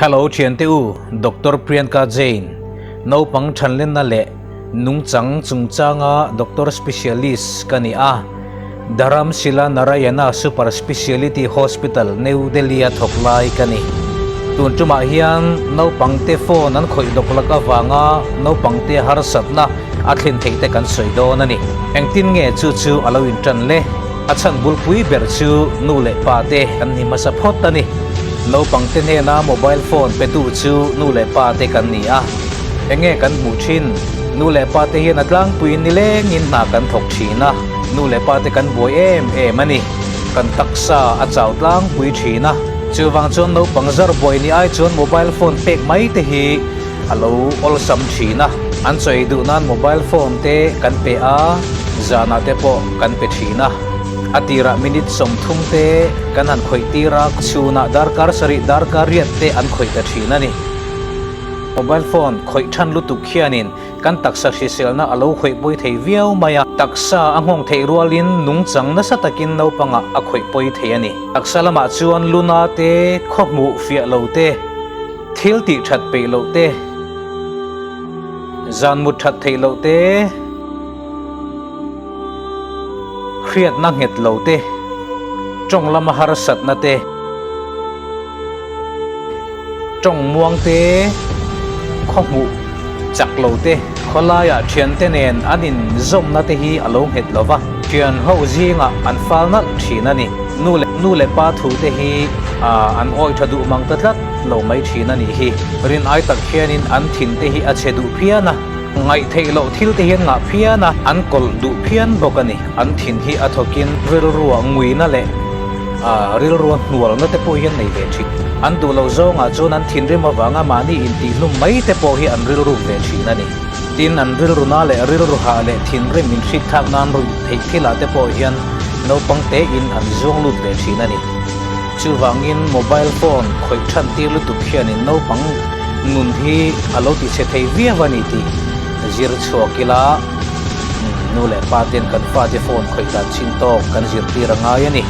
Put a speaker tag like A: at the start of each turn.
A: Hello thiante u, Doctor Priyanka Jain, naupang thanlenna leh nungchang chungchanga doctor specialist ka ni a, Dharamshila Narayana Super Speciality Hospital, New Delhi-a thawk lai ka ni. Tun tumah hian naupangte phone an khawih dawk lak avanga naupangte harsatna a thlen theih te kan sawi dawn a ni. Engtin nge chu chu a lo intan le? A chhan bulpui ber chu nu leh pa te kan ni hmasa phawt a ni. Naupangte hnena mobile phone petu chu nu leh pa te kan ni a. Enge kan hmuh thin? Nu leh pa te hian a tlangpuiin nilengin hna kan thawk thin a, nu leh pa te kan buai em em a ni. Kan taksa a chau tlangpui thin a, chuvang chuan naupang zar buai ni ai chuan mobile phone pek mai te hi a lo awlsam thin a. An chawi duh nan mobile phone te kan pe a, zanah te pawh kan pe thin a. A tirah minute 30 te kan han khawih tir a, chhunah darkar sarih darkar riat te an khawih ta thin a ni. Mobile phone khawih than lutuk khianin kan taksa hriselna a lo khawih pawi thei viau mai a, taksa a nghawng theih rualin nungchang nasa takin naupangah a khawih pawi thei a ni. Taksa lamah chuan luna te, khawhmuh fiah lo te, thil tih that peih loh te, zan mut that theih loh te, hriatna nghet lo te, tawng lama harsatna te, Tawng muang te, khaw hmuh chak lo te, khawlaiah thiante nen an inzawmna te hi a lo nghet lo va, thian ho zingah an fal nalh thin a ni. Nu leh nu leh pa thu te hi an awi tha duh mang ta tlat lo mai thin a nih hi. Rin ai tak hianin an thin te hi a chhe duh phian a, ngaih theih loh thil te hian ngah phian a, an kawlh duh phian bawk a ni. An thin hi a thawkin rilruah nguina leh rilrua hnualna te pawh hian nei ve thin. An duh loh zawngah chuan an thinrim avanga mahni intihhlum mai te pawh hi an rilruk ve thin a ni. Tin, an rilruna leh rilru hah leh thinrim inhrik thlak nan ruih theih thilah te pawh hian naupang tein an zuang lut ve thin a ni. Chuvangin mobile phone khawih than tir lutuk hianin naupang nun hi a lo tichhe thei viau a ni tih zir chhuak ila. Nu leh pa ten kan fate phone khawih dan chin tawk kan zirtir a ngai a ni.